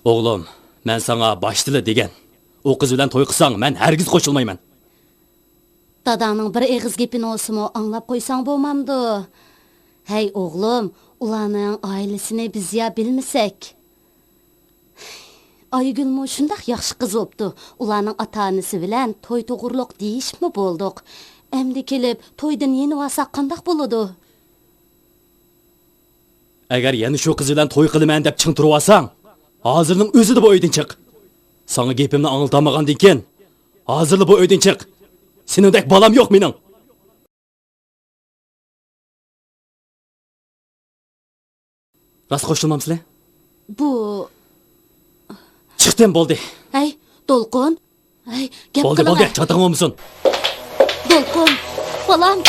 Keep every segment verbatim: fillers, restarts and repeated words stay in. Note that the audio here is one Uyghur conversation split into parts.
ئوغلۇم، مەن ساڭا باشتىلا دېگەن، ئۇ قىز بىلەن توي قىلساڭ، مەن ھەرگىز قوشۇلمايمەن. داداڭنىڭ بىر ئېغىز گېپىنى بولسىمۇ ئاڭلاپ قويساڭ بولمامدۇ؟ ھەي ئوغلۇم، ئۇلارنىڭ ئائىلىسىنى بىز يا بىلمىسەك. ئايگۈلمۇ شۇنداق ياخشى قىز بوپتۇ. ئۇلارنىڭ ئاتا-ئانىسى بىلەن توي توغرۇلۇق دېيىشىپمۇ بولدۇق. ئەمدى كېلىپ تويدىن يېنىۋالساق قانداق بولىدۇ؟ ئەگەر يەنە شۇ قىز بىلەن توي قىلىمەن دەپ چىڭ تۇرۇۋالساڭ، ھازىرنىڭ ئۆزىدە بۇ ئۆيدىن چىق. ساڭا گېپىمنى ئاڭلىتالمىغاندىن كېيىن، ھازىرلا بۇ ئۆيدىن چىق. سېنىڭدەك بالام يوق مېنىڭ. راست قوشۇلمامسىلەر؟ بۇ. چىقتىم، بولدى. ھەي، دولقۇن. ھەي، گەپ بولدى، قىلىڭە. بولدى، چاتاق بولمىسۇن. دولقۇن، بالام.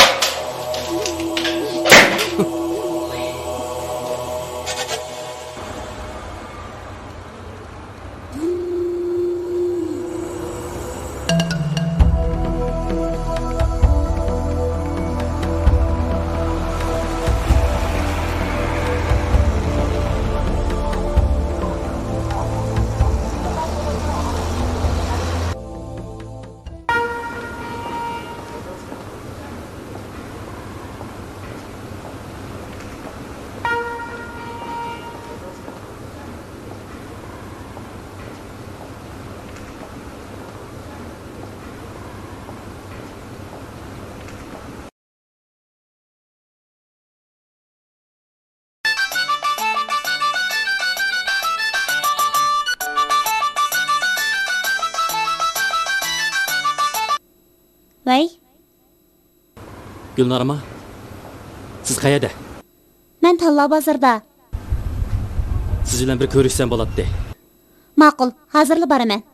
ۋەي. گۈلنارما، سىز قەيەردە؟ مەن تاللا بازىرىدا. سىز بىلەن بىر كۆرۈشسەم بولاتتى. ماقۇل، ھازىرلا بارىمەن.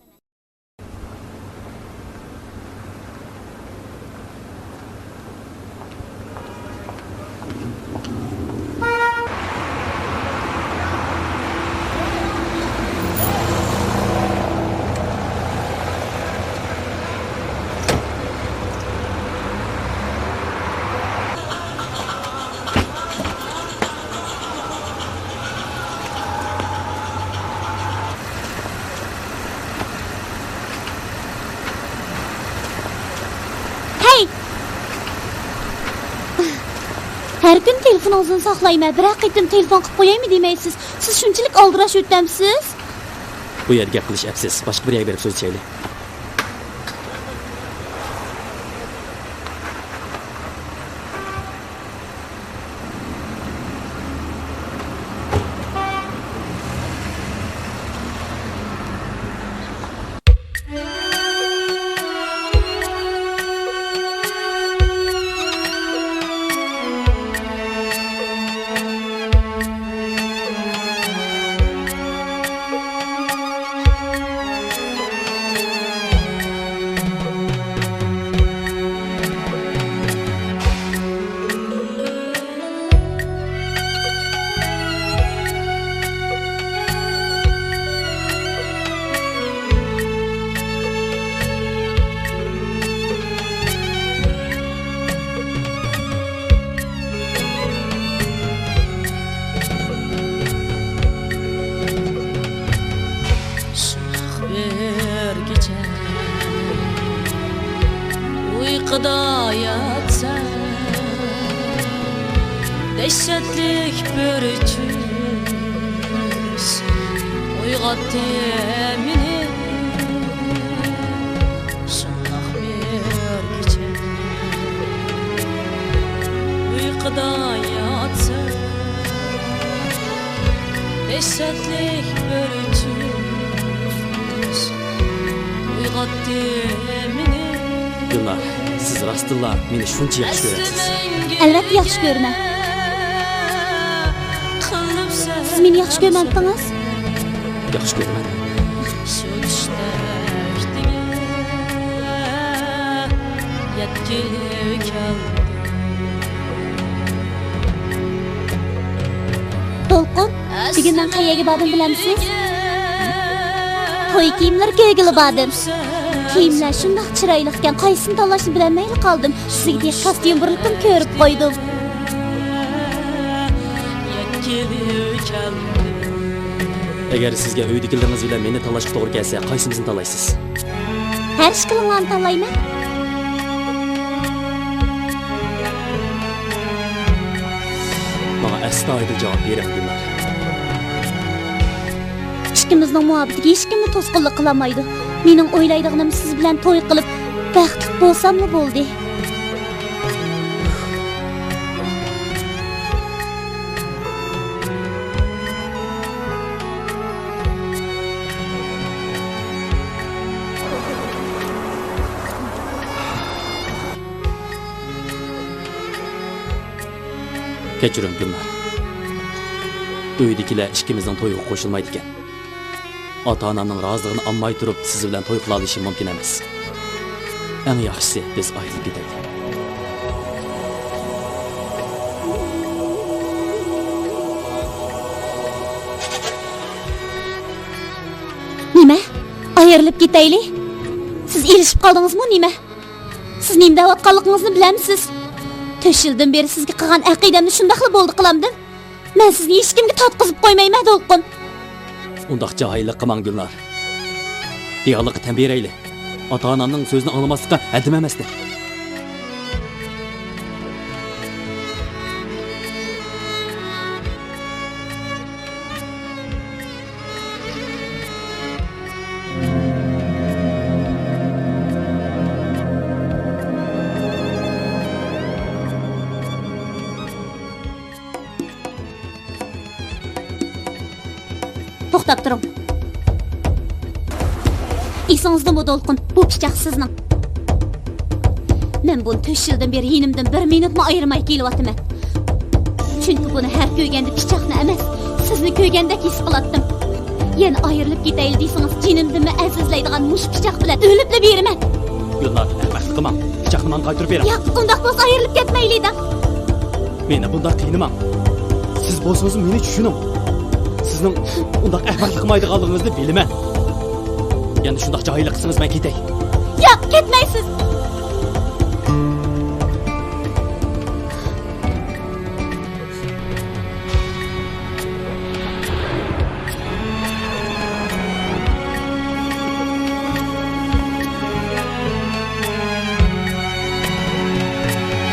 ھەي! ھەر كۈنى تېلېفونىڭىزنى ساقلايمەن، بىرەر قېتىم تېلېفون قىلىپ قويايمۇ دېمەيسىز. سىز شۇنچىلىك ئالدىراش ئۆتەمسىز؟ بۇ يەردە گەپ قىلىش ئەپسىز. باشقا بىر يەرگە بېرىپ سۆزلىشەيلى. ئۇيقۇدا ياتسام، دەھشەتلىك بىر چۈش ئويغاتتى مېنى. شۇنداق بىر كېچە ئۇيقۇدا ياتسام، دەھشەتلىك بىر چۈش ئويغاتتى مېنى. گۈلنار، سىز راستتىنلا مېنى شۇنچە ياخشى كۆرەمسىز؟ ئەلۋەتتە ياخشى كۆرىمەن. سىز مېنى ياخشى كۆرمەمتىڭىز؟ ياخشى كۆرىمەن. شۇ چۈشتەك دېگەن يەتكىلى كەلدى. دولقۇن، بۈگۈن مەن قەيەرگە باردىم بىلەمسىز؟ توي كىيىملىرى كۆرگىلى باردىم. كىيىملەر شۇنداق چىرايلىقكەن، قايسىسىنى تاللاشنى بىلەلمەيلا قالدىم. سىزگە تېخى كاستيۇم بۇرۇلۇپلا كۆرۈپ قويدۇم. ئەگەر سىزگە ئۆيدىكىلىرىڭىز بىلەن مېنى تاللاشقا توغرا كەلسە، قايسىمىزنى تاللايسىز؟ ھەر ئىككىلىڭلارنى تاللايمەن. ماڭا ئەستايىدىل جاۋاب بېرىڭ، گۈلنار. ئىككىمىزنىڭ مۇھەببىتىگە ھېچكىممۇ توسقۇنلۇق قىلالمايدۇ. مېنىڭ ئويلايدىغىنىم سىز بىلەن توي قىلىپ، بەختلىك بولساملا بولدى. كەچۈرۈڭ، گۈلنار. ئۆيدىكىلەر ئىككىمىزنىڭ تويىغا قوشۇلمايدىكەن. ئاتا-ئانامنىڭ رازىلىقىنى ئالماي تۇرۇپ، سىز بىلەن توي قىلالىشىم مۇمكىن ئەمەس. ئەڭ ياخشىسى، بىز ئايرىلىپ كېتەيلى. نېمە؟ ئايرىلىپ كېتەيلى؟ سىز ئېلىشىپ قالدىڭىزمۇ نېمە؟ سىز نېمە دەۋاتقانلىقىڭىزنى بىلەمسىز؟ تۆت يىلدىن بېرى سىزگە قىلغان ئەقىدەمنى شۇنداقلا بولدى قىلامدىم؟ مەن سىزنى ھېچكىمگە تارتقۇزۇپ قويمايمەن، دولقۇن. ئۇنداق جاھىللىق قىلماڭ، گۈلنار. دېگەنلىككە تەن بېرەيلى. ئاتا-ئانامنىڭ سۆزىنى ئاڭلىماسلىقى ھەددىم ئەمەستە. توختاپ تۇرۇڭ. ئېسىڭىزدىمۇ، دولقۇن، بۇ پىچاق سىزنىڭ. مەن بۇنى تۆت يىلدىن بېرى يېنىمدىن بىر مىنۇتمۇ ئايرىماي كېلىۋاتىمەن. چۈنكى بۇنى ھەر كۆرگەندە پىچاقنى ئەمەس، سىزنى كۆرگەندەك ھېس قىلاتتىم. يەنە ئايرىلىپ كېتەيلى دېسىڭىز، جېنىمدىنمۇ ئەزىزلەيدىغان مۇشۇ پىچاق بىلەن ئۆلۈپلا بېرىمەن. گۈلنار، ئەخمەقلىق قىلماڭ. پىچاقنى ماڭا قايتۇرۇپ بېرىڭ. ياق، ئۇنداق بولسا ئايرىلىپ كەتمەيلى دەڭ. مېنى بۇنداق قىينىماڭ. سىز بولسىڭىزمۇ مېنى چۈشىنىڭ. سىزنىڭ ئۇنداق ئەخمەقلىق قىلمايدىغانلىقىڭىزنى بىلىمەن. يەنە شۇنداق جاھىللىق قىلسىڭىز، مەن كېتەي. ياق، كەتمەيسىز.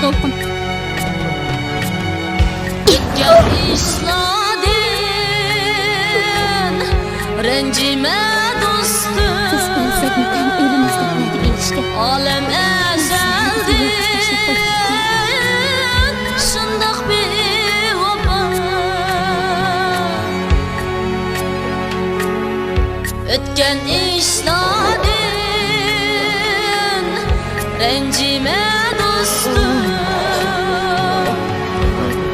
دولقۇن. كەتكەن ئىشلاردىن رەنجىمە دوستۇم. سىز ئۆلسەكمۇ تەڭ ئۆلىمىز دەپ ۋەدە بېرىشكەن. ئالەم ئەزەلدىن شۇنداق بىۋاپا. ئۆتكەن ئىشلاردىن رەنجىمە دوستۇم.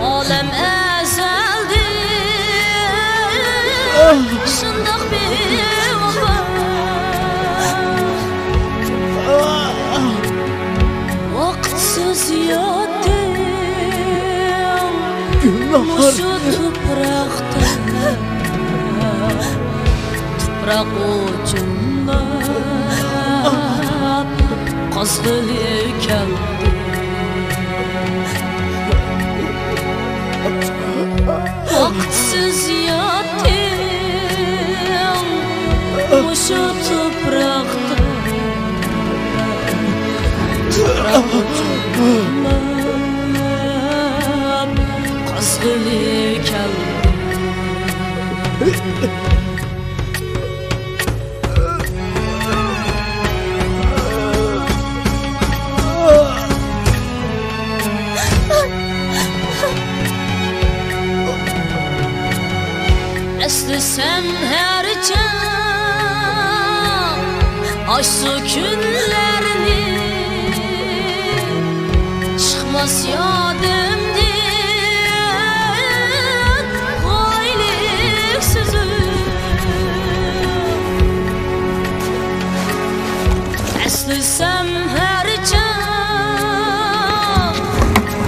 ئالەم ئەزەلدىن شۇنداق بىۋاپا. ۋاقىتسىز ياتتىڭ مۇشۇ تۇپراقتا. تۇپراق ئۇچۇملاپ قازغىلى كەلدى. ۋاقىتسىز ياتتىڭ مۇشۇ تۇپراقتا. قازغىلى كەلدى. ئەسلىسەم ھەر چاغ ئاشۇ كۈنلەرنى، چىقماس يادىمدىن غايىلىك سۆزۈڭ. ئەسلىسەم ھەر چاغ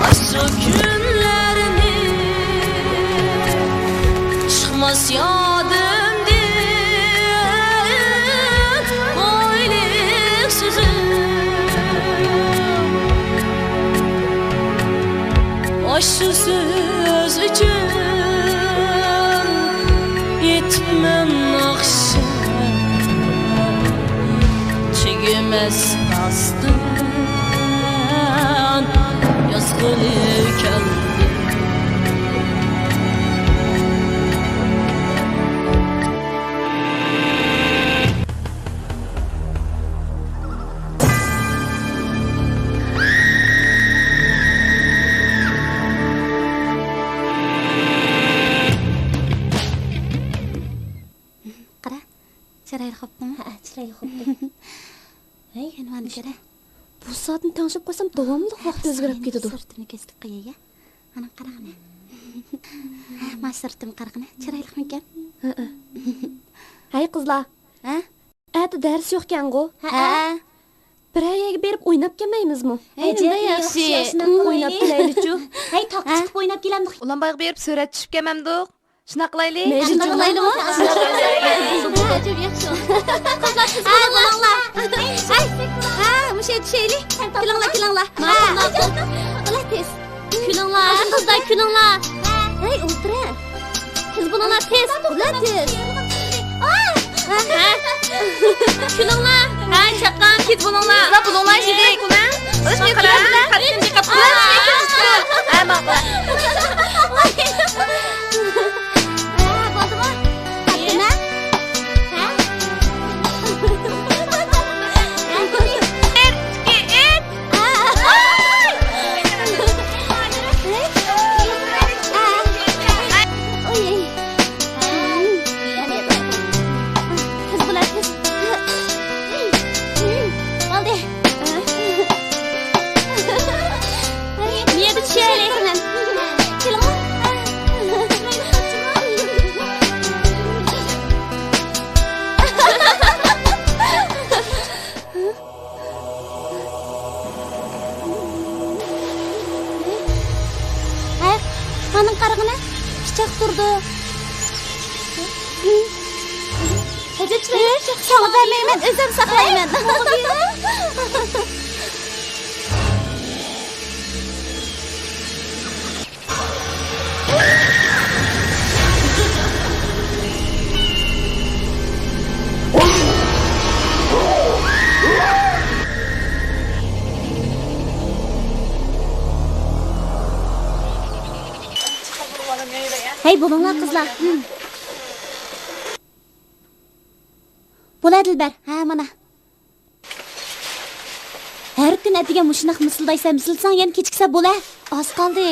ئاشۇ كۈنلەرنى، چىقماس يادىمدىن ئايلىق سۆزۈڭ. ئاشۇ سۆز ئۈچۈن يېتىپمەن ئاخشام، تۈگىمەس داستان يازغىلى كەلدى. قارا، چىرايلىق بوپتۇمۇ؟ ھە، چىرايلىق بوپتۇ. ھەي، ئەنۋەرنى كۆرە. بۇ سائەتنى تەڭشەپ قويسام، داۋاملىق ۋاقىت ئۆزگىرىپ كېتىدۇ. سۈرىتىمنى كۆرسىتىپ قوياي، يا؟ ئانا، قاراڭە. ھە، مانا سۈرىتىمگە قارىغىنا، چىرايلىقمىكەن؟ ھەئە. ھەي، قىزلار. ھە؟ ئەتە دەرس يوقكەنغۇ؟ ھەئە. بىرەر يەرگە بېرىپ ئويناپ كەلمەيمىزمۇ؟ ھەي، نېمە ياخشى. ئويناپ كېلەيلىچۇ؟ ھەي، تاغقا چىقىپ ئويناپ كېلەمدۇق. ئۇلانبايغا بېرىپ سۈرەتلىشىپ كەلمەمدۇق؟ شۇنداق قىلايلى. شۇنداق قىلايلىمۇ؟ قىزلار، تېز بولۇڭلار. ھە، مۇشۇ يەردە چۈشەيلى. كېلىڭلار، كېلىڭلار. ماقۇل، ماقۇل. بولە، تېز. كۈلۈڭلار، قىزلار، كۈلۈڭلار. ھەي، ئولتۇرە. تېز بولۇڭلار، تېز. بولە، تېز. ھە. كۈلۈڭلار. ھە، چاققان، تېز بولۇڭلار. قىزلار، بولۇڭلار، جىدىي. ھە، ماقۇل. ھە، بولدىمۇ؟ ھە، بولدىمۇ؟ ھە؟ بىر، ئىككى، ئۈچ. تېز بولە، تېز. بولدى. مىيەدە چۈشەيلى. كېلىڭلار. ھە، مانا قارىغىنا، پىچاق تۇرىدۇ. ساڭا بەرمەيمەن، ئۆزۈم ساقلايمەن. ھەي، بولۇڭلار، قىزلار. بولە، دىلبەر. ھە، مانا. ھەر كۈنى ئەتىگەن مۇشۇنداق مىسىلدايسەن، مىسىلدىساڭ يەنە كېچىكسە بولە. ئاز قالدى.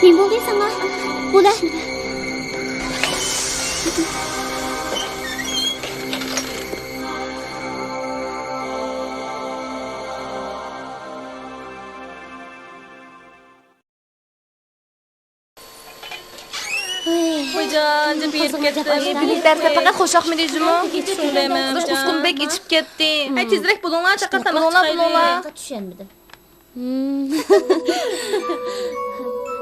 نېمە بولدى ساڭا؟ بولە. خوجام، جىم يېرىپ كەتتىم. بىلىك دەرسلەر پەقەت خوش ياقمىدى جۇمۇ. شۇندايمەن. ئۇقۇم بەك ئېچىپ كەتتى. ھەي، تېزرەك بولۇڭلار، چاققان تاماق چىقايلى. بولۇڭلار، بولۇڭلار. چۈشەنمىدىم.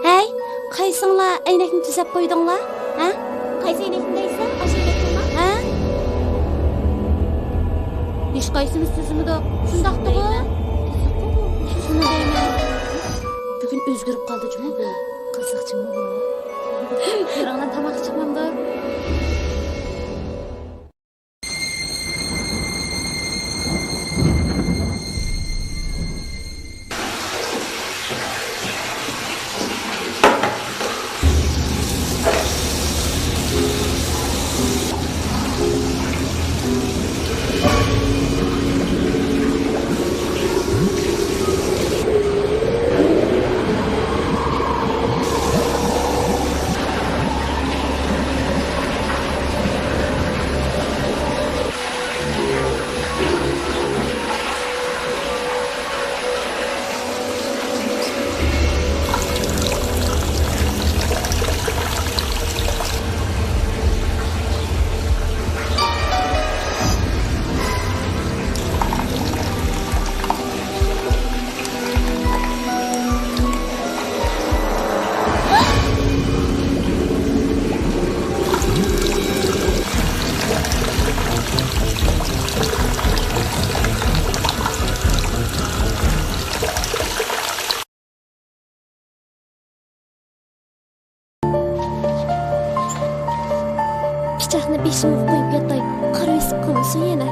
ھەي، قايسىڭلار ئەينەكنى تۈزەپ قويدۇڭلار؟ ھە؟ قايسى ئەينەكنى دەيسەن؟ ئاشۇ ئەينەكنىمۇ؟ ھە؟ ھېچقايسىمىز تۈزمىدۇق. شۇنداقتىغۇ؟ شۇنى دەيمەن. بۈگۈن ئۆزگىرىپ قالدى جۇمۇ بۇ. قىزىق جۇمۇ بۇ. كۆرۈڭلار، تاماق چىقمامدۇ؟ پىچاقنى بېشىمغا قويۇپ ياتاي، قارا ئۆسۈپ قالمىسۇن يەنە.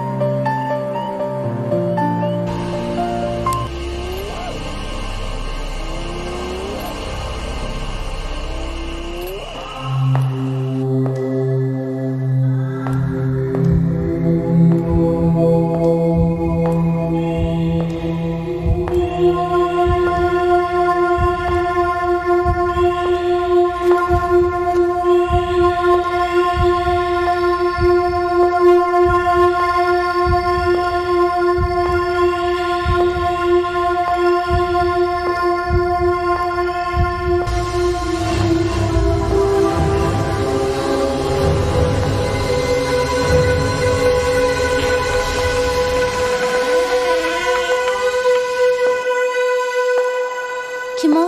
كىم ئۇ؟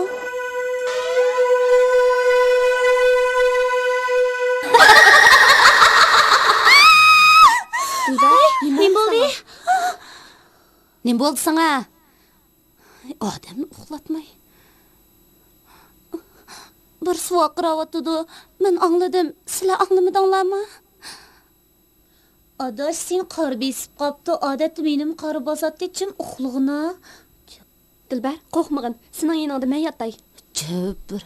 دىلبەر، نېمە بولدى؟ نېمە بولدى ساڭا؟ ئادەمنى ئۇخلاتماي. بىرسى ۋارقىراۋاتىدۇ. مەن ئاڭلىدىم. سىلەر ئاڭلىمىدىڭلارمۇ؟ ئاداش، سېنى قارا بېسىپ قاپتۇ. ئادەتتە مېنىمۇ قارا باساتتى. جىم ئۇخلىغىنا. دىلبەر، قورقمىغىن. سېنىڭ يېنىڭدا مەن ياتاي. جەببىر.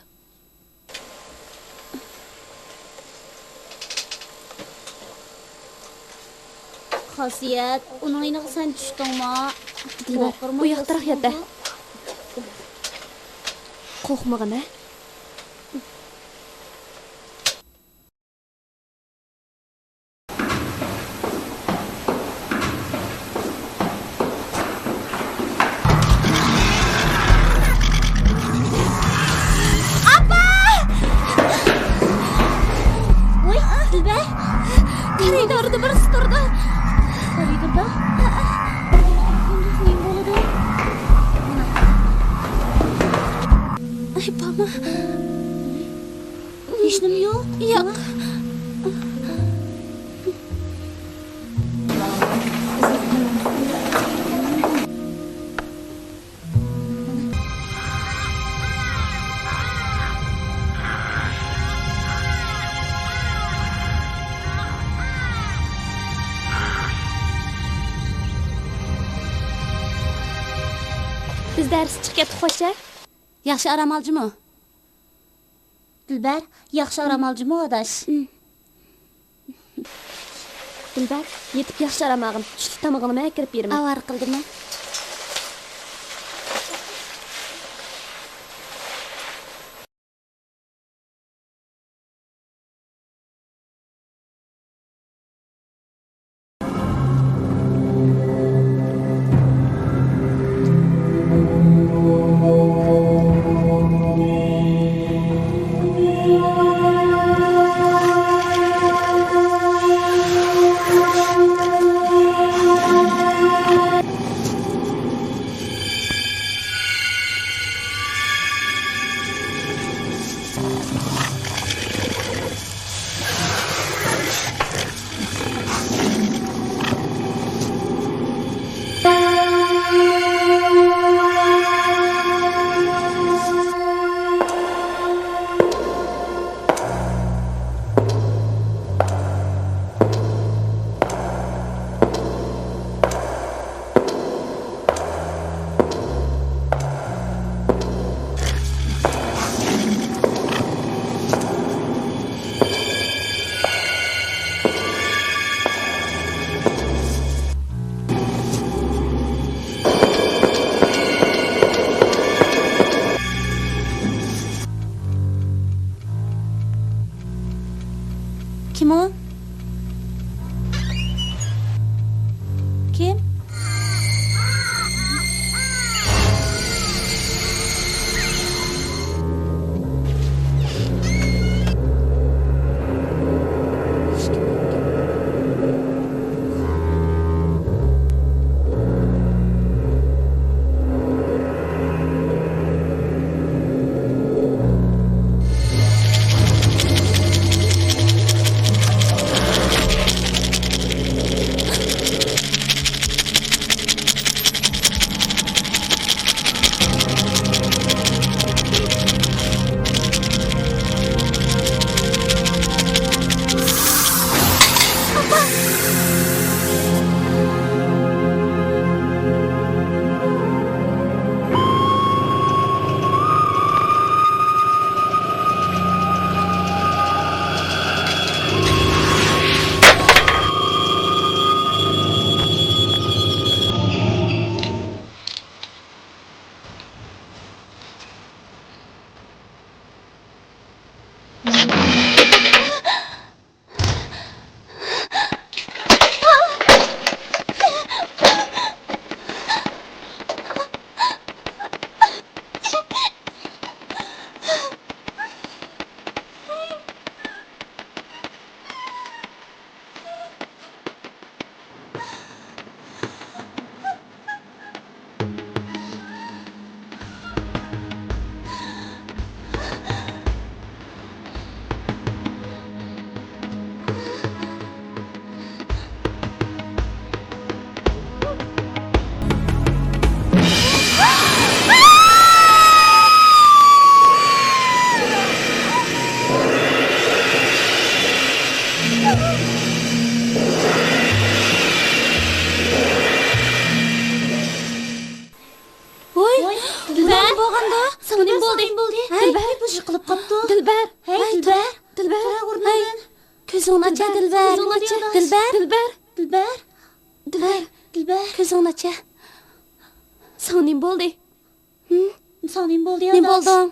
خاسىيەت، ئۇنىڭ يېنىغا سەن چۈشتۈڭما؟ دىلبەر، ئۇ ياقتىراق يات ھە. قورقمىغىن ھە. ئاپا! ۋاي، دىلبەر! كارىدوردا بىرسى تۇرىدۇ. كارىدوردا؟ نېمە بولىدۇ؟ ئاي، بابا. ھېچنېمە يوق؟ ياق. بىز دەرسكە چىقىپ كەتتۇق، خوش ھە؟ ياخشى ئارام ئال جۇمۇ. دىلبەر، ياخشى ئارام ئال جۇمۇ ئاداش. دىلبەر، يېتىپ ياخشى ئارام ئالغىن. چۈشلۈك تامىقىڭنى مەن ئەكىرىپ بېرىمەن. ئاۋارە قىلدىمەن. ۋوي، دىلبەر. نېمە بولغاندۇ؟ ساڭا نېمە بولدى؟ ھەي، دىلبەر. بۇ يىقىلىپ قاپتۇ. دىلبەر. ھەي، ھەي، دىلبەر. دىلبەر. تۇرە ئورنۇڭدىن. ھەي، كۆزۈڭنى ئاچ، دىلبەر. كۆزۈڭنى ئاچ. دىلبەر. دىلبەر. دىلبەر. دىلبەر. كۆزۈڭنى ئاچ. ساڭا نېمە بولدى؟ ھىم؟ ساڭا نېمە بولدى، نېمە بولدۇڭ؟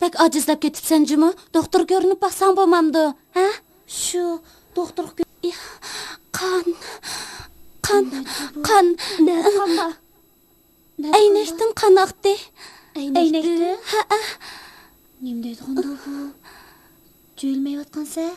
بەك ئاجىزلاپ كېتىپسەن جۇمۇ. دوختۇر كۆرۈنۈپ باقساڭ بولمامدۇ؟ ھە؟ شۇ، دوختۇرغا كۆ-، قان، قان، قان. نەدە قان بار؟ ئەينەكتىن قان ئاقتى. ئەينەكتىن؟ ھەئە. نېمە دەيدىغاندۇ بۇ؟ جۆيلىمەيۋاتقانسەن؟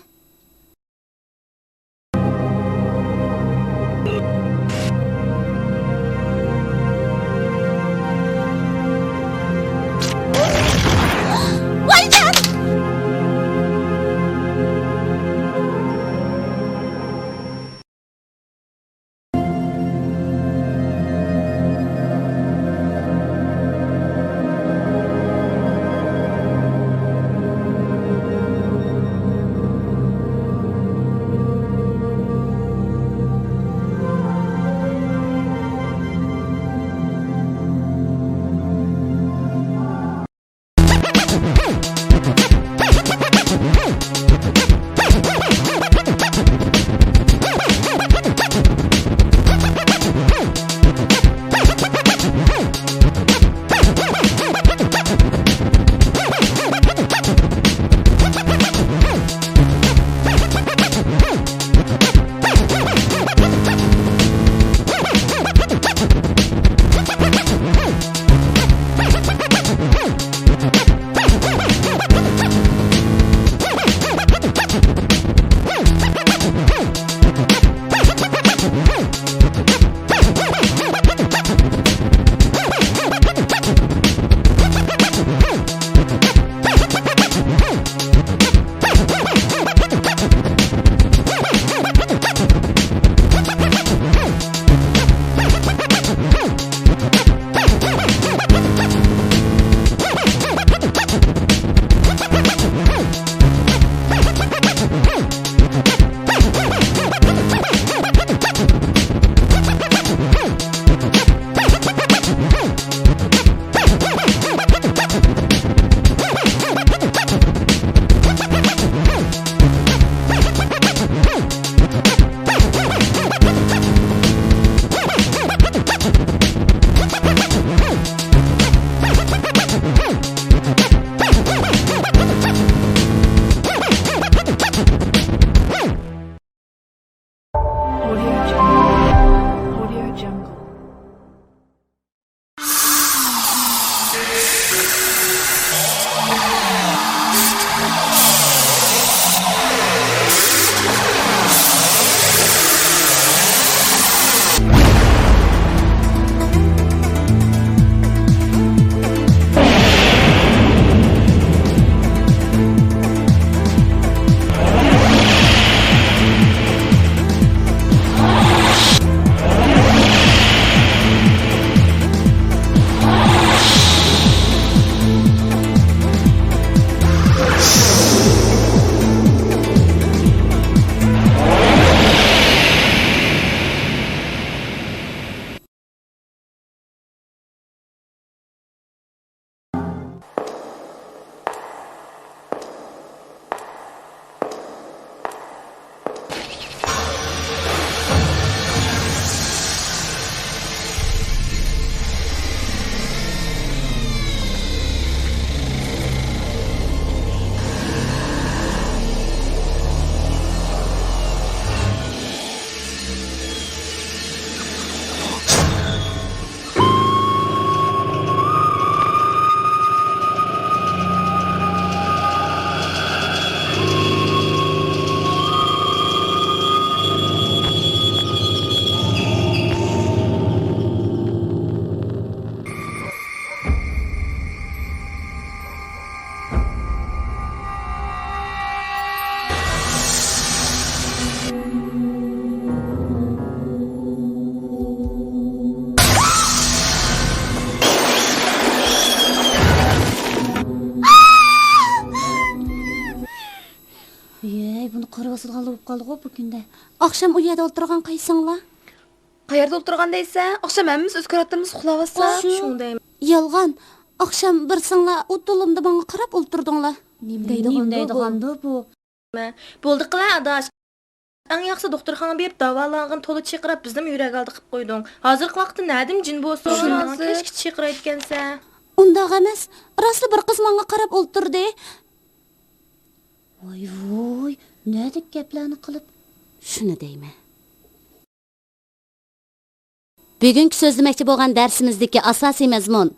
بىر باسىدىغانلا بولۇپ قالدىغۇ بۇ كۈندە. ئاخشام ئۇ يەردە ئولتۇرغان قايسىڭلار؟ قەيەردە ئولتۇرغان دەيسە؟ ئاخشام ھەممىمىز ئۆز كاراتىمىزدا ئۇخلاۋاتسا. شۇ. شۇڭا دەيمەن. يالغان. ئاخشام بىرسىڭلار ئۇ تولۇمدا ماڭا قاراپ ئولتۇردۇڭلار. نېمە دەيدىغاندۇ بۇ؟ بولدى قىلە ئاداش. ئەڭ ياخشىسى دوختۇرخانىغا بېرىپ داۋالانغىن تولا چىقىراپ بىزنىمۇ يۈرەك ئالدى قىلىپ قويدۇڭ. ھازىرقى ۋاقىتتا نەدىن جىن بولسۇن؟ شۇنىڭ كەچكىچە چىقىرايدىكەنسە. ئۇنداق ئەمەس. راستلا بىر قىز ماڭا قاراپ ئولتۇردى. ۋاي ۋوي، نەدىكى گەپلەرنى قىلىپ. شۇنى دەيمەن. بۈگۈنكى سۆزلىمەكچى بولغان دەرسىمىزدىكى ئاساسىي مەزمۇن،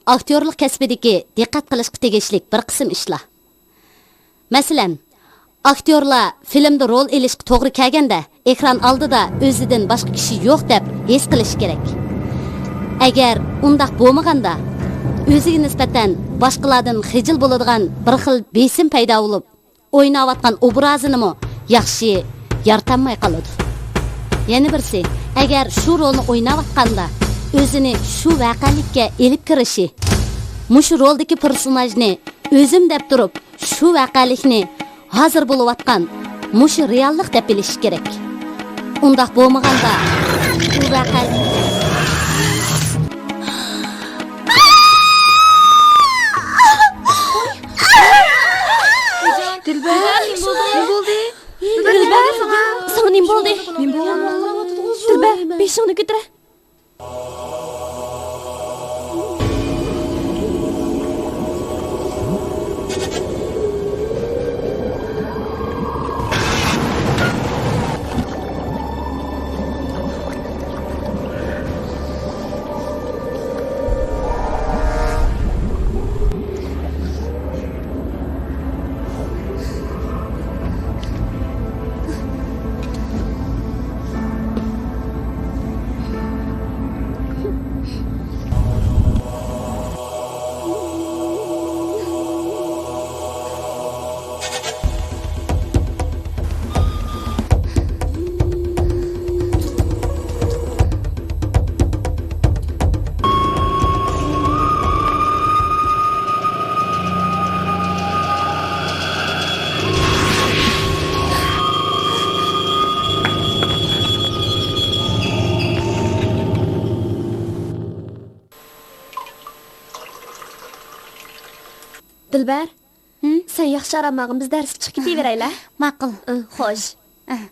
ئاكتيورلۇق كەسپىدىكى دىققەت قىلىشقا تېگىشلىك بىر قىسىم ئىشلار. مەسىلەن، ئاكتيورلار فىلىمدا رول ئېلىشقا توغرا كەلگەندە، ئېكران ئالدىدا ئۆزىدىن باشقا كىشى يوق دەپ ھېس قىلىشى كېرەك. ئەگەر ئۇنداق بولمىغاندا، ئۆزىگە نىسبەتەن باشقىلاردىن خىجىل بولىدىغان بىر خىل بېسىم پەيدا بولۇپ، ئويناۋاتقان ئوبرازىنىمۇ ياخشى يارىتالماي قالىدۇ. يەنە بىرسى، ئەگەر شۇ رولنى ئويناۋاتقاندا ئۆزىنى شۇ ۋەقەلىككە ئېلىپ كىرىشى، مۇشۇ رولدىكى پېرسوناژنى ئۆزۈم دەپ تۇرۇپ، شۇ ۋەقەلىكنى ھازىر بولۇۋاتقان مۇشۇ رېئاللىق دەپ بىلىشى كېرەك. ئۇنداق بولمىغاندا، بۇ ۋەقەلىك. دىلبەر، نېمە بولدى؟ دىلبەر، ساڭا نېمە بولدى؟ نېمە بولغان؟ دىلبەر، بېشىڭنى كۆتۈر. دىلبەر، ھىم؟ سەن ياخشى ئارام ئالغىن، بىز دەرسكە چىقىپ كېتىۋېرەيلى. ماقۇل. ئىڭ، خوش. ئىڭ.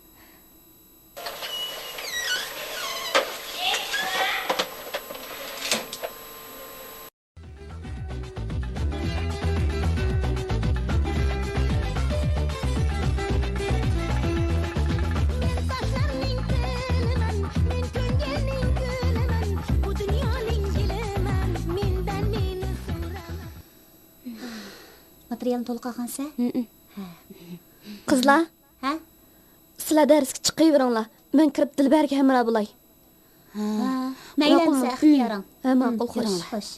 ماتېرىيالنى تولۇق ئالغانسەن؟ ھە. قىزلار، ھە؟ سىلەر دەرسكە چىقىۋېرىڭلار. مەن كىرىپ دىلبەرگە ھەمراھ بولاي. ھە. مەيلى، ماقۇلمۇ؟ ئەمىسە ئىختىيارىڭ. ھە، ماقۇل، خوش. يۈرۈڭلار. خوش.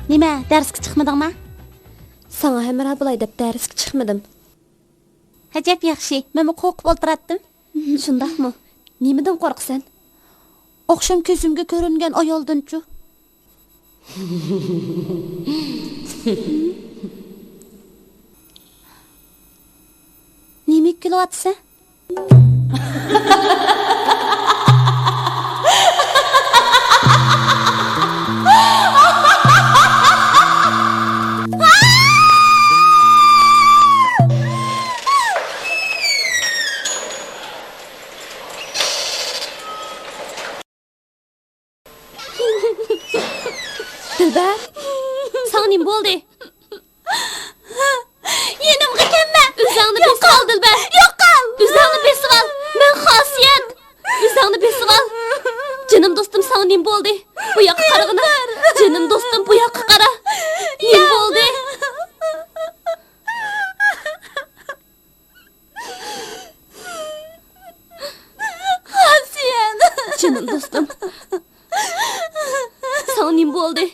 نېمە، دەرسكە چىقمىدىڭما؟ ساڭا ھەمراھ بولاي دەپ دەرسكە چىقمىدىم. ئەجەب ياخشى، مەنمۇ قورقۇپ ئولتۇراتتىم. شۇنداقمۇ؟ نېمىدىن قورقىسەن؟ ئاخشام كۆزۈمگە كۆرۈنگەن ئايالدىنچۇ؟ نېمىگە كۈلۈۋاتىسەن؟ دىلبەر، ساڭا نېمە بولدى؟ يېنىمغا كەلمە! ئۆزۈڭنى بېسىۋال، دىلبەر! يوقال! ئۆزۈڭنى بېسىۋال! مەن خاسىيەت! ئۆزۈڭنى بېسىۋال! جېنىم دوستۇم، ساڭا نېمە بولدى؟ بۇ ياققا قارىغىنا! جېنىم دوستۇم، بۇ ياققا قارا! نېمە بولدى؟ خاسىيەت! جېنىم دوستۇم. ساڭا نېمە بولدى؟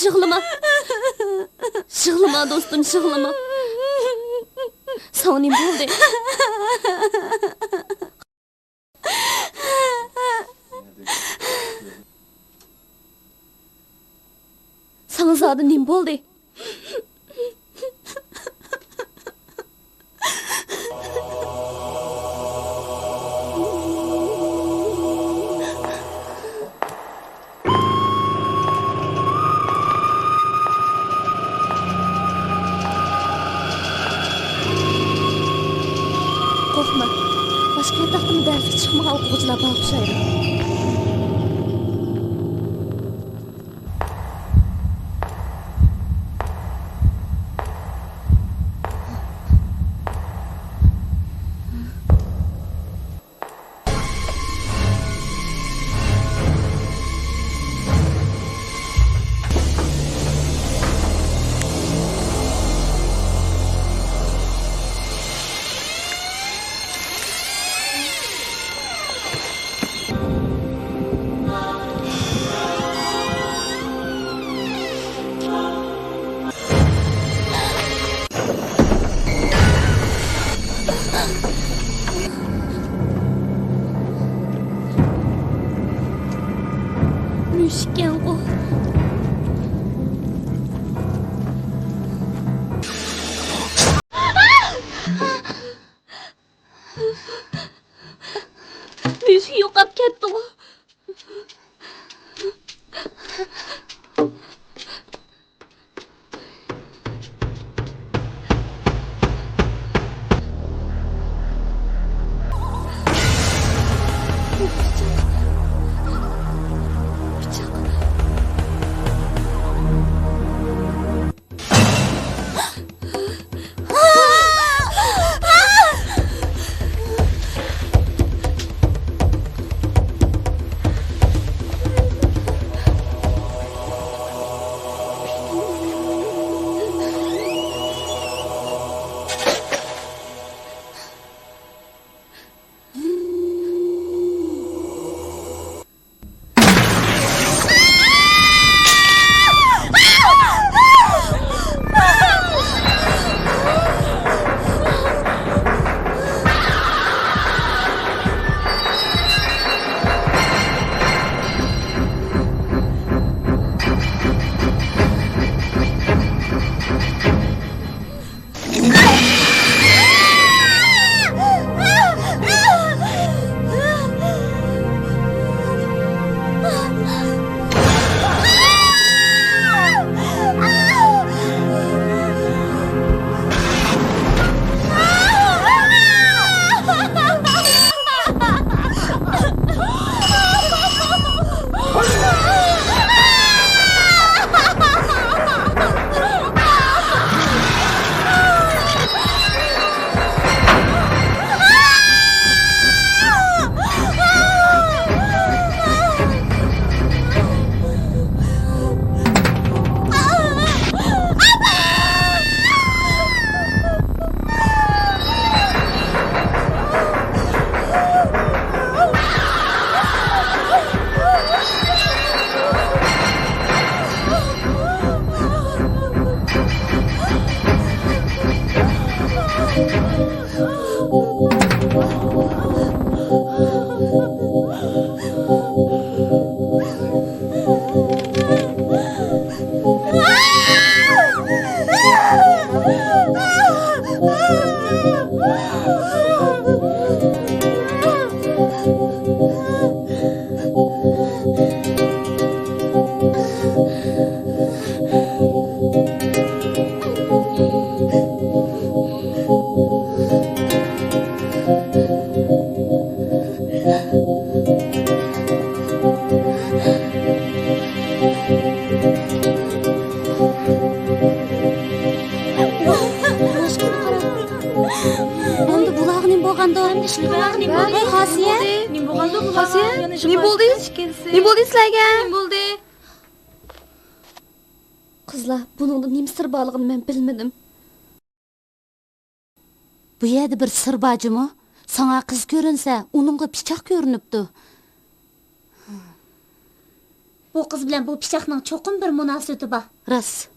يىغلىما. يىغلىما، دوستۇم، يىغلىما. ساڭا نېمە بولدى؟ ساڭا زادى نېمە بولدى؟ قورقما. باشقا ياتاقتىمۇ دەرسكە چىقمىغان ئوقۇغۇچىلار بار ئوخشايدۇ. مۈشۈككەنغۇ. مۈشۈك يوقاپ كەتتىغۇ. ئەمدى بۇلارغا نېمە بولغاندۇ؟ بۇلارغا نېمە بولدى؟ خاسىيە؟ نېمە بولغاندۇ بۇلارغا؟ نېمە بولدى؟ نېمە بولدى سىلەرگە؟ نېمە بولدى؟ قىزلار، بۇنىڭدا نېمە سىر بارلىقىنى مەن بىلمىدىم. بۇ يەردە بىر سىر بار جۇمۇ. ساڭا قىز كۆرۈنسە، ئۇنىڭغا پىچاق كۆرۈنۈپتۇ. بۇ قىز بىلەن بۇ پىچاقنىڭ چوقۇم بىر مۇناسىۋىتى بار. راست.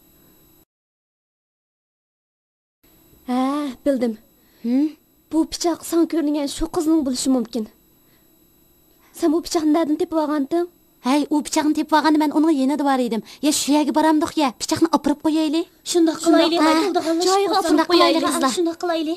ھە، بىلدىم. ھىم؟ بۇ پىچاق ساڭا كۆرۈنگەن شۇ قىزنىڭ بولۇشى مۇمكىن. سەن بۇ پىچاقنى نەدىن تېپىۋالغانتىڭ؟ ھەي، ئۇ پىچاقنى تېپىۋالغاندا مەن ئۇنىڭ يېنىدا بار ئىدىم. يا شۇ يەرگە بارامدۇق يا، پىچاقنى ئاپىرىپ قويايلى. شۇنداق قىلايلى. ھە. جايىغا ئاپىرىپ قويايلى، قىزلار. شۇنداق قىلايلى.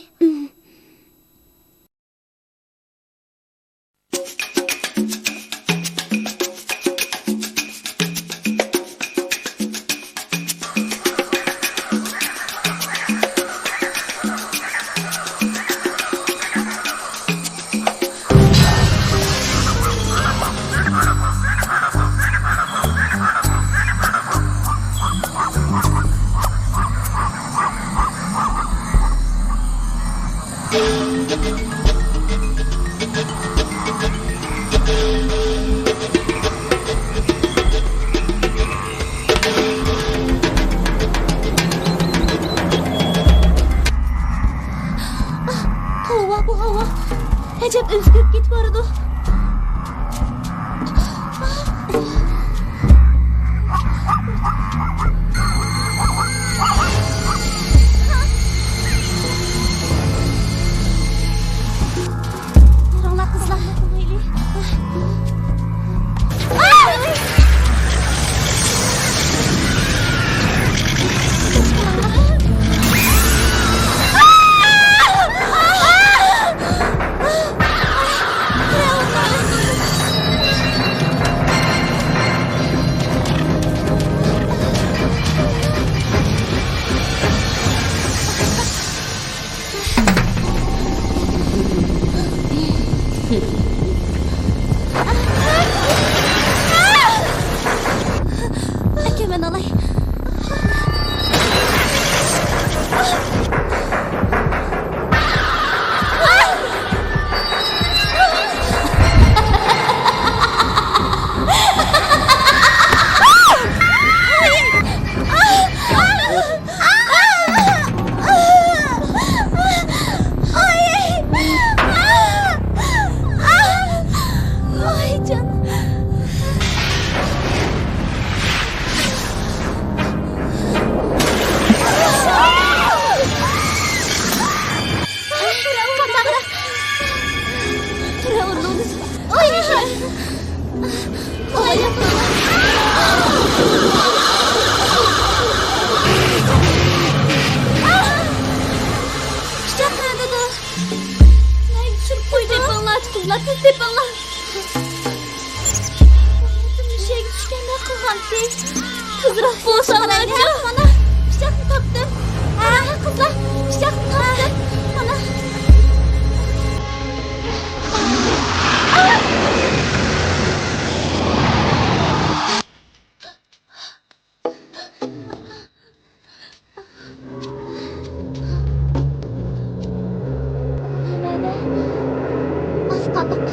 توۋا، بۇ ھاۋا! ئەجەب ئۆزگىرىپ كېتىۋاتىدۇ. يۈرۈڭلار، قىزلار. ئەكەمەن ئالاي. ئاي! ئاي! جان. پىچاق قاندىدۇ؟ مەن چۈشۈرۈپ قويدۇم. تېپىڭلار، قىزلار، تېز تېپىڭلار. مۈشەيگە چۈشكەندەك قىلغانتى. تېزراق بولساڭلارچۇ. مانا، پىچاقنى تاپتىم. ھە، قىزلار، پىچاقنى تاپتىم. مانا. ئاز قالدۇق.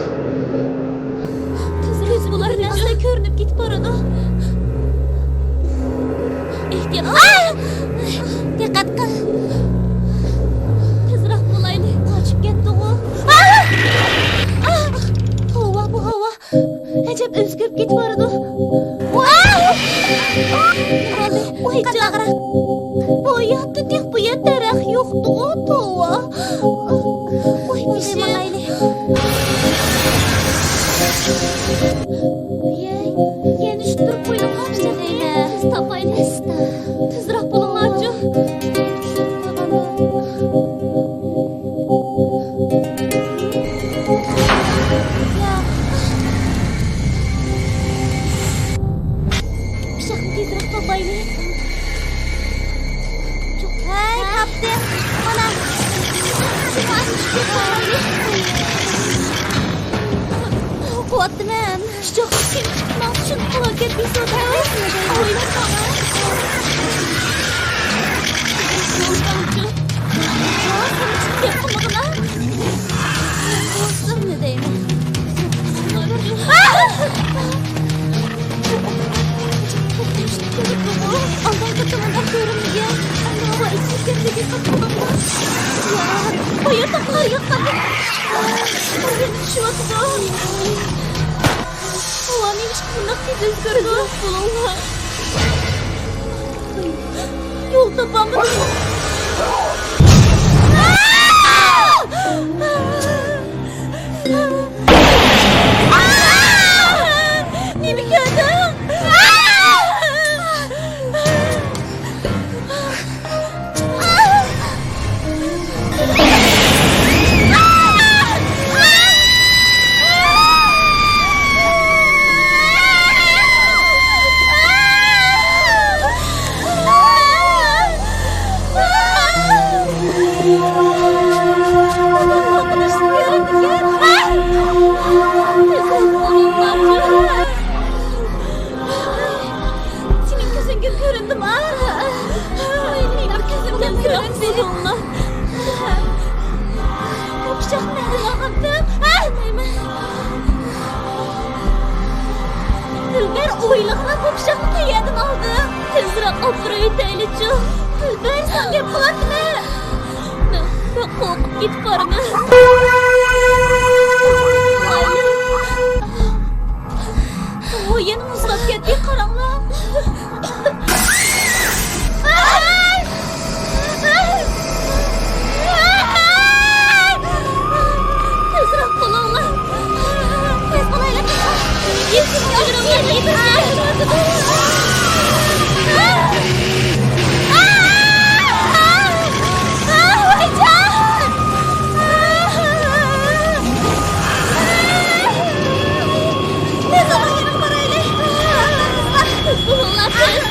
تېزراق بولۇڭلار، ئاستا كۆرۈنۈپ كېتىپ بارىدۇ. ئېھتىيات قىل. دىققەت قىل. تېزراق بولايلى. قاچىپ كەتتىغۇ. توۋا، بۇ ھاۋا. ئەجەب ئۆزگىرىپ كېتىۋاتىدۇ. ۋاي! ۋاي جان! بۇ ياتتا تېخى بۇ يەر دەرەخ يوقتىغۇ، توۋا. ۋاي بېشىم. يەي، يەنە ئۇچتۇرۇپ قويدۇڭلار بىزنى. تېز تاپايلى. تېزراق بولۇڭلارچۇ. پىچاقنى تېزرەك تاپايلى. ھەي، تاپتىم. مانا. قوپتىمەن. پىچاق ماڭا شۇنداق پالاكەت بېسىۋاتىدۇ. ئويلاپ باقماڭ. ئالدىنقى قېتىم ئۇنداق كۆرۈنمىگەن. بايا تاقلار ياققاندا چۈشۈۋاتىدۇ. ھاۋا نېمىشقا بۇنداق تېز ئۆزگىرىدۇ؟ بولۇڭلار. يول تاپالمىدىم. نېمە كۆردۈڭ؟ سېنىڭ كۆزۈڭگە كۆرۈندىم، ئا! مېنىڭ كۆزۈمدىن كۆرۈندى. بۇ پىچاقنى نەدىن ئالغانتىڭ؟ ھە؟ دىلبەر، ئويلىغىنا، بۇ پىچاقنى قەيەردىن ئالدىڭ؟ تېزرەك ئاپىرىۋېتەيلىچۇ. دىلبەر، ساڭا گەپ قىلاتتىمەن. مەن، مەن قورقۇپ كېتىپ بارىمەن. ئۇ يەنە مۇزلاپ كەتتى، قاراڭلار. تېزرەك بولۇڭلار. تېز بولايلى. يېتىشىپ ئۈلگۈرۈڭلار، يېتىشىپ. تېز بولۇڭلار، تېز.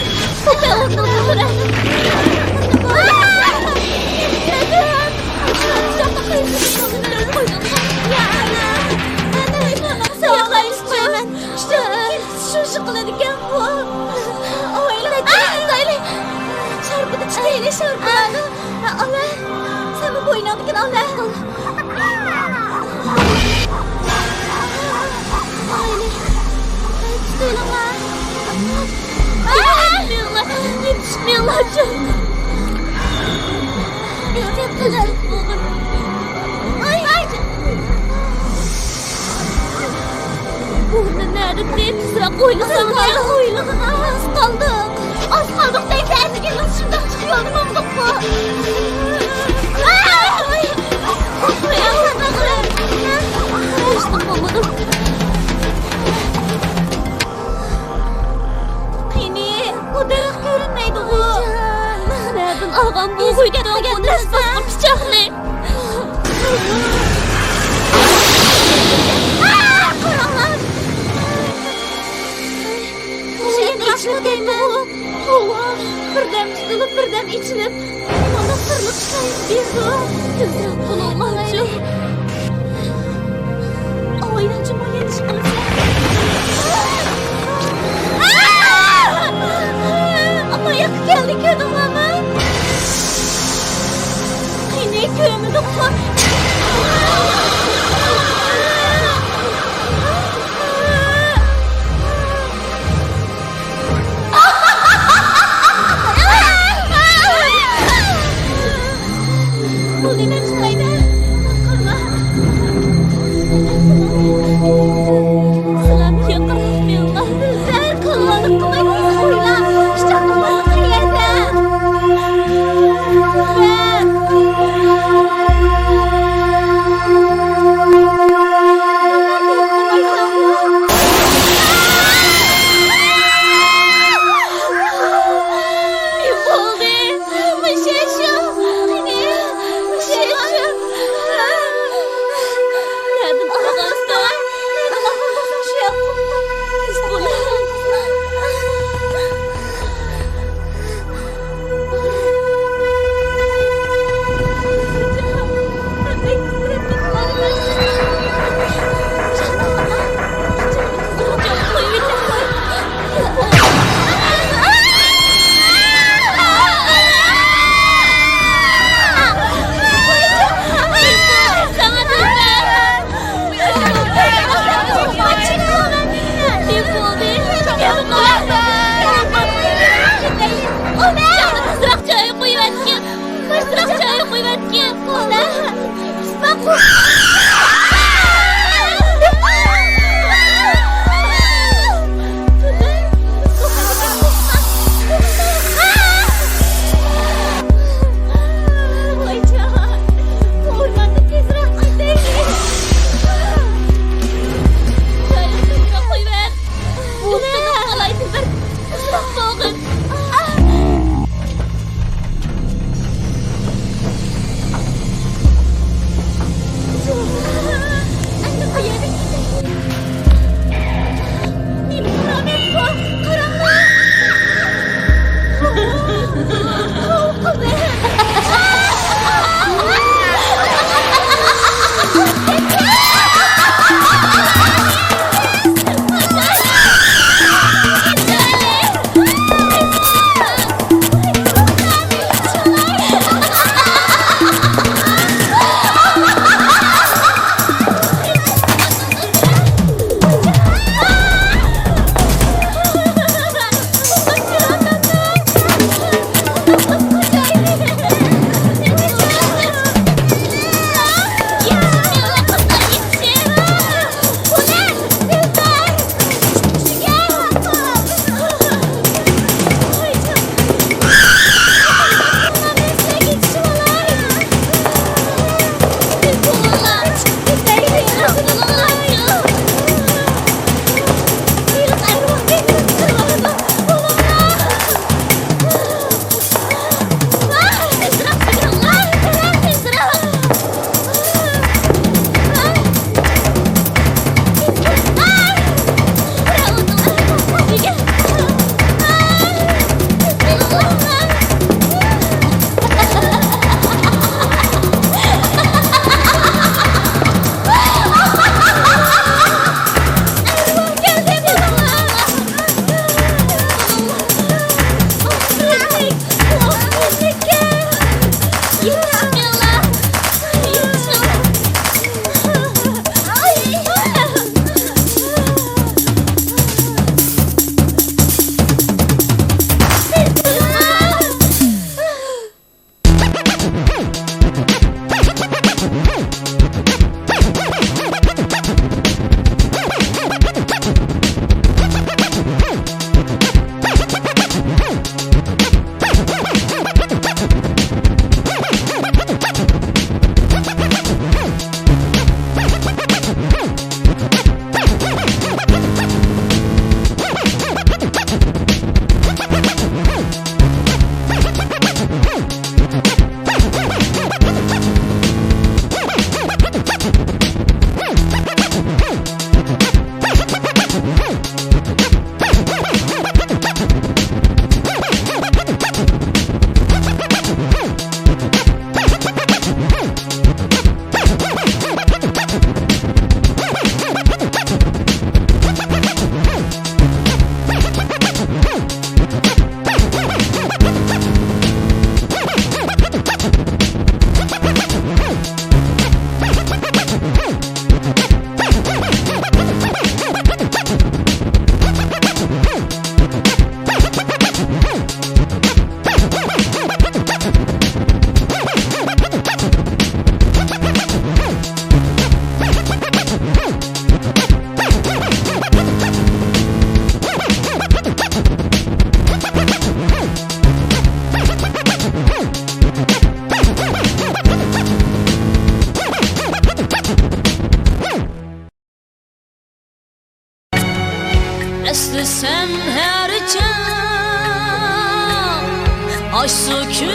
شۇ، شۇ قىلىدىكەن بۇ. ئاۋايلى، ئاۋايلى. شارپىنى چىقايلى، شارپىنى. ئاۋە، سەنمۇ بوينۇڭدىكىنى ئاۋە. ئاۋايلى. تۇتۇۋېلىڭلار. يېتىشمەيمەنچۇ. ئېھتىيات قىلىڭ. ئاي، ئاي. بۇنى نەدە تېپساق، ئويلىساڭلار. ئويلىغىنا ئاز قالدۇق. ئاز قالدۇق دەيسەن، ئەتىگەننىڭ شۇنداق چىقىپ يولنى ماڭدۇققۇ. ئاي، ئاي. قورقمايمەن. ھېچنېمە بولمىدى. قېنى، ئۇ دەرەخ كۆرۈنمەيدىغۇ. نەدىن ئالغان بۇ غۇيتۇڭ بۇ دەسماقا پىچاقنى؟ ئا، قاراڭلار! بۇ يەنە ئېچىلىپ كەتتىغۇ. توۋا، بىردەم تۇتۇلۇپ، بىردەم ئېچىلىپ. مانا سىرلىق چىرايىنى بېرىدۇ. تېزرەك بولۇڭلارچۇ. ئاۋايلانچۇ مۇ يەنە ئىشقىلىپ. ئاپا ياققا كەلدى، كۆردۈڭلارمۇ؟ قېنى كۆرمىدۇققۇ. بۇنى مەن چىقايمەن. سالام، ياقىرمىڭلار. بىر قىلغانلىق قىلماي، قويلا. پىچاقنىڭ بارلىقى قەيەردە؟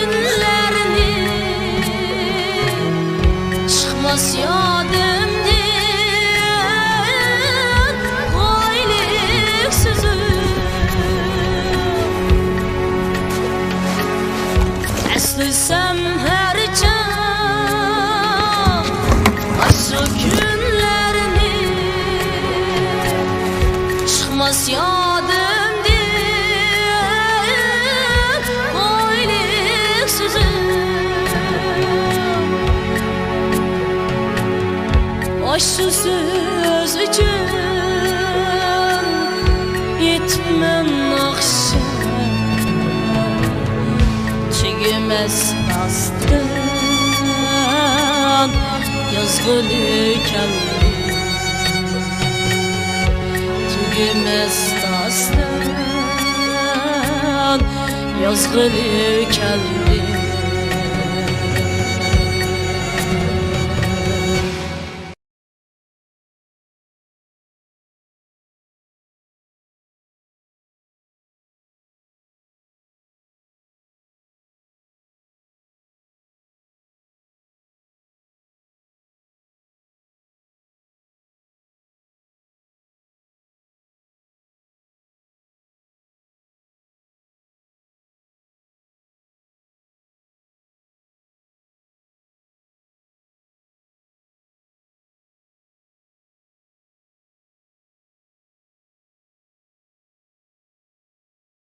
كۈنلەرنى چىقماس يادىمدىن غايىلىك سۆزۈڭ. ئەسلىسەم ھەر چاغ ئاشۇ كۈنلەرنى، چىقماس يادىمدىن ئايلىق سۆزۈڭ. ئاشۇ سۆز ئۈچۈن يېتىمەن ئاخشام، تۈگىمەس داستان يازغىلى كەلدى. تۈگىمەس داستان يازغىلى كەلدى.